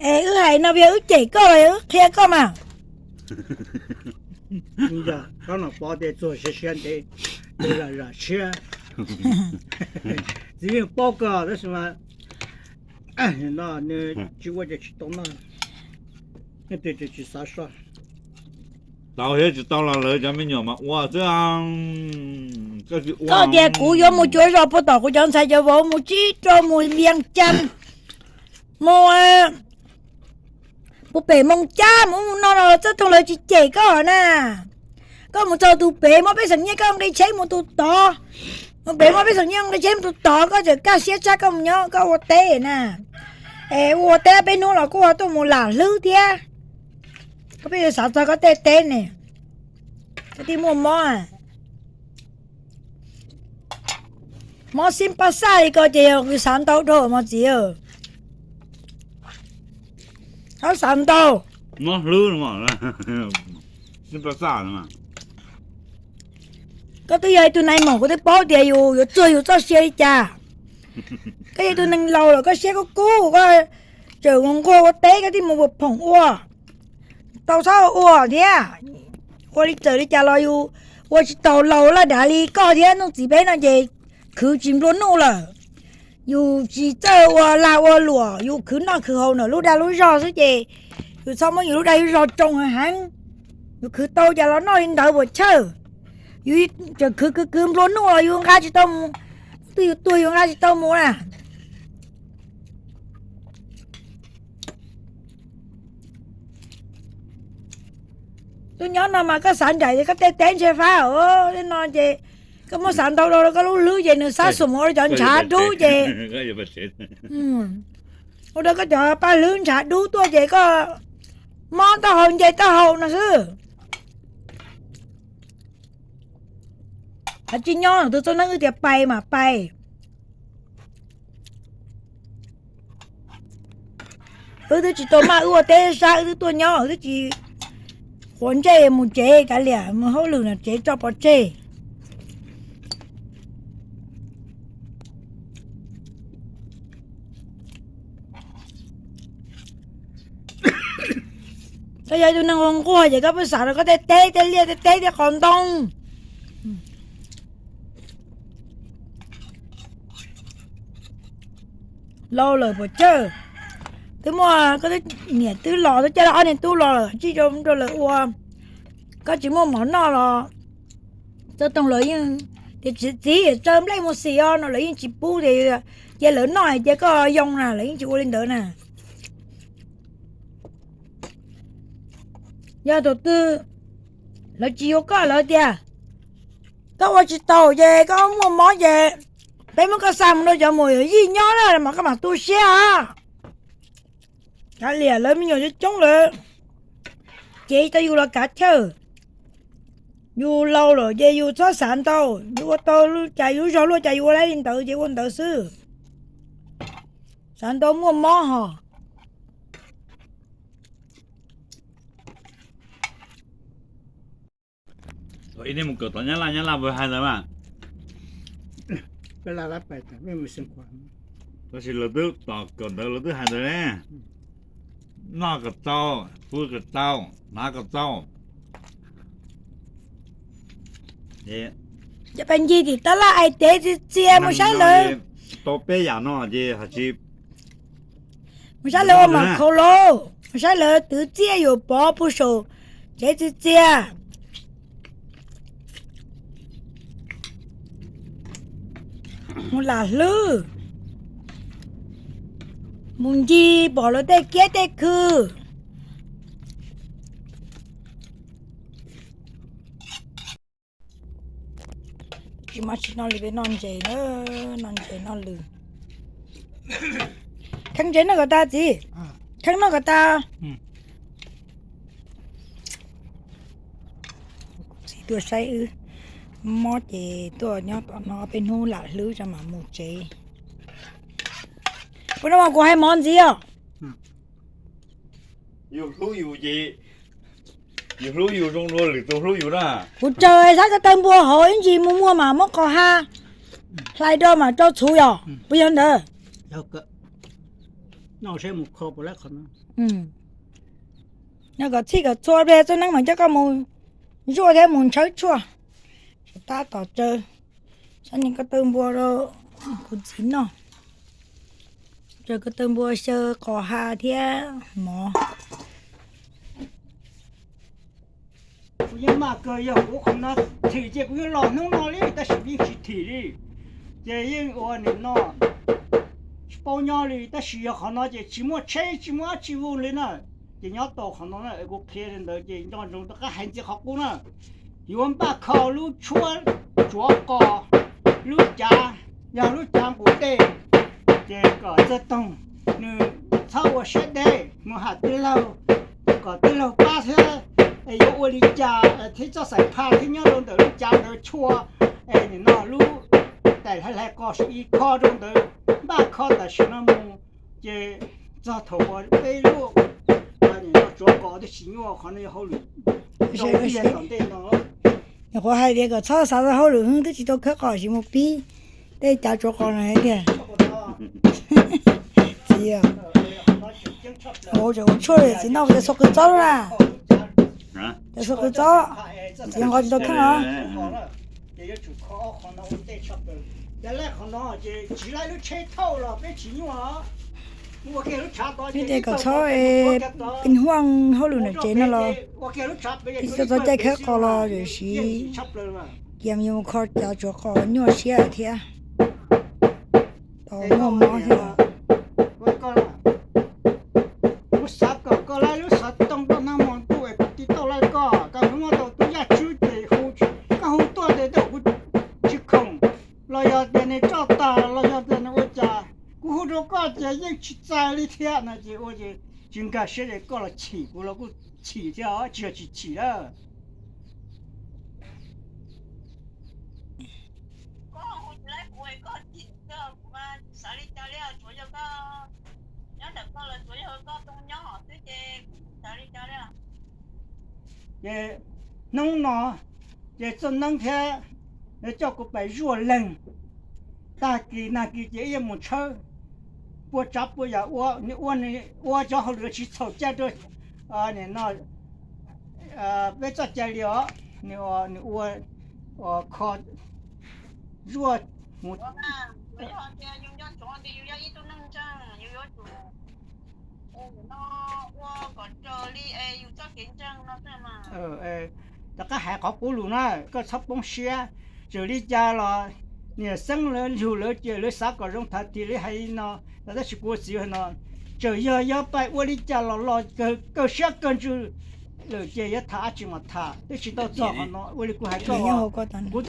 Es wb hais no yog wb cem koj los yog wb qhia koj mas? Yog koj no pov tias txuag siab siab ntev, zam zam siab. Txiv yeej paub koj tab sis mas no nws tsis ua ces tsis tau noj, tsis xav so. Tau thiab tsis tau los lawv cov me nyuam mas ua xwb. Koj tias kuv yuav mus cuav zos puag tom kuv cov ntxhais cov vauv mus tsib rau mus Vias Cas, mus puag pem Moos Cab mus ub mus no los txoj toog lawv tsis cem koj na. Koj mus txog tus pem muab peb xeem nyiaj koj nqi tsheb mus tus tod, mus pem muab peb xeem nyiaj nqi tsheb mus tus tod koj tseem kaj siab tshaj koj mus nyob koj ua teb na. Es ua teb peb hnub los kuj ho tuaj mus lam hlwb thiab. Koj pheej xav txog koj tej teb ne. Koj thiaj muaj mob. Mob xib pas xaj li ko ces yog xav ntau dhau mos txiv. Txhob xav ntau. Koj twb yog ib tug nai maum, kuv twb paub tias yus yuav txuag yus txoj sia li cas. Koj yog ib tug neeg laus lawm koj siab kub kub koj tseem nquag ua teb koj thiaj mus ua phoom ua. Tau txhob ua thiab. Ua li txawm li cas los yus ua tsis tau laus laj dav li koj thiab Nuj Txiv peb no ces khwv tsis nplua nuj lawm. Yus tsis txawj ua lag ua luam, yus khwv noj khwv haus ntawm lub dag lub zog xwb ces yus txhob muab yus lub dag lub zog tsoo heev. Yus khwv tau cas los noj li ntawd puas chawj. Yus tseem khwv khwv khwv nplua nuj los yus nqa tsis tau mus, twb yus tuag yus nqa tsis tau mus na. Tuaj nyob no mas koj xav nraim ces koj tej teb ntshe fab no ces koj muab xav ntau rau koj lub hlwb ces nws xab xum ua rau cov ntshav dub ces ua rau koj cov paj hlwb ntshav dub tuaj ces koj mob taub hau nce taub hau no xwb. Hais tsis nyob tus txoj neeb wb tias pais mas pais. Wb twb tsis tau maj wb ua teb sab wb twb tuaj nyob wb twb tsis quav ntsej mus tsev kav liam mus hauj lwm no tsev tso pov tseg. Koj yog ib tug neeg ua nquag ces koj pheej xav rau koj tej teb tej liaj tej teb tej qos ntoo. Laus lawm puas tsawg, twb muaj koj niam twb los twb coj ob niag tub los lawm tsij rau rau lawv ua. Koj tsis muaj mov noj los txoj toog lawv yeej tias txiv tsaws nplej mus xis os no lawv yeej tsis pub tias cia lawv noj hais tias koj yoo na lawv yeej tsis ua li ntawd na. Yog thaum twg lawv tsis yuav koj lawv tias koj ua tsis taus ces koj muaj mob ces peb muab koj xa mus rau cov mus yij nyob na mas koj mam tu siab os. Kav liam lawv me nyuam coob coob lawm, ces tau yus los kav chawj. Yus laus lawm ces yus txhob xav ntau, yus ua tau cas yus zog luaj cas yus ua li ntawd ces ua ntawd xwb. Xav ntau muaj mob hos. Ib mus kawm tom Nyab Laj, Nyab Laj puas hais ntawd mas? Tab sis lawv twb tom kawm ntawd lawv twb hais ntawd ne, noj kom txaus, pw kom txaus, hnav kom txaus. Cov pais ncig tim tab laj ais tev txias txias mus saib lawv. Tau peb yam no ces hais tsis mus saib lawv ua mam khaus lauj, mus saib lawv twv txiaj yuam pov puag saum tsev txias txias. Mus lam hlwb, mus ncig pom lawv tej kiab tej khw. Tsis mas tsis noj li peb noj ntses na, noj ntses noj lws. Kheeb ntses noj kom tas txiv, kheeb noj kom tas. Txiv tuaj saib wb mob ces tuaj nyob tom no peb hnub lam hlwb tso mam mus tsev. Puas no mas kuv hais mov ntxiv os. Yus hlub yus ces, yus hlub yus zoo dua lwm tus hlub yus na. Kuv tsaws sab ko taw npua hauv ib ntsis mus muag mas muab qos ha hlais rau mas rau txhuv yom, puas yog ntawd? Noj seb mus kho puas laib qhov no. Nyob kom txhij kom txhua ple txoj neeb mas coj koj mus zuaj thiab mus ntshawb tshuaj. Tab tom tsaws, sab ni ko taw npua rau kuv txiv noj. Tsaws ko taw npua xyaw qos ha thiab mov. Kuv yeej maj kawg yog kuv qhov no thim ces kuv yeej los hnub no li tab sis yeej tsis thim li. Ces yeej ua nim no tsis paub nyob li tab sis yog qhov no ces tsis muaj tsheb tsis muaj dab tsi vug li na. Ces nyob tau qhov no na kuv qhia li ntawd ces nco ntsoov rov qab hais ntxiv qhov qub na. Yuav npaj kho lub tshuab tsuav qos, lub cav, yog lub cav nqus dej, ces kom txawg toog, nws txhob ua siab deb mus ham tij laug, kom tij laug pab thiab. Es yuav ua li cas thiab txoj xaim phaj thiab nyob rau ntawm lub cav ntawd chua, es nim no lub tais hlais hlais qos ib kho rau ntawd, npaj kho tam sim no mus, ces txog thaum uas peb lub nim no tsuav qos twb tsis nyuaj, qhov no yog hauj lwm zoo tiag tom ntej no. Nyuam qhuav hais tias kom txhob xav txog hauj lwm, twb tsis tau khawb qos sim mus pib tej cav tsuav qos no tiag. Txiv, ua tshuaj li txiv noj ua cas xuas qws txob lawm na. Cas xuas qws txob, txiv nqos tsis tau kheej os. Peb tias kom txhob pin huaj hauj lwm ntawm tsev no los, peb tsis tau txog caij khawb qos los tiam sis cia mus kho cav tsuav qos nyuaj siab thiab. Tau muaj mob thiab. Kuv xav kom koj laib lub xov tooj rau nag hmo ntuj es kuv tiv tauj laij koj, koj muab tau tus yaj tswb ces hu, koj hu tuaj ces tau kuv tsis khoom, los yog tias nws roj tag los yog tias nws ua cas, kuv hu rau koj ces yeej tsis txais li thiab no ces ua ces tsis nkag siab ces koj los chim kuv los kuj chim thiab os, tsis yog tsis chim lawm. Ces hnub no ces txoj neeb thiab coj kuv pais zuaj leeg. Tag kis nag kis ces ib yam mus tshawb pua tsav pua yam ua, ua cov hauj lwm tsis txhaum cai rau nim no peb txoj cai li os. Nws ua kho zuaj mus Rov qab hais qhov qub lus na, koj txhob poob siab. Txawm li cas los niam xeeb lawv yug lawv ces lawv xav kom zoo thav tim li hais li no, tab sis kuv txiv hais no, txawm yog yuav pais ua li cas los los kawg siab kawg ntsws lawm ces yuav tham dab tsi mas tham, twb tsis tau txog qhov no. Ua li kuv hais koj, kuv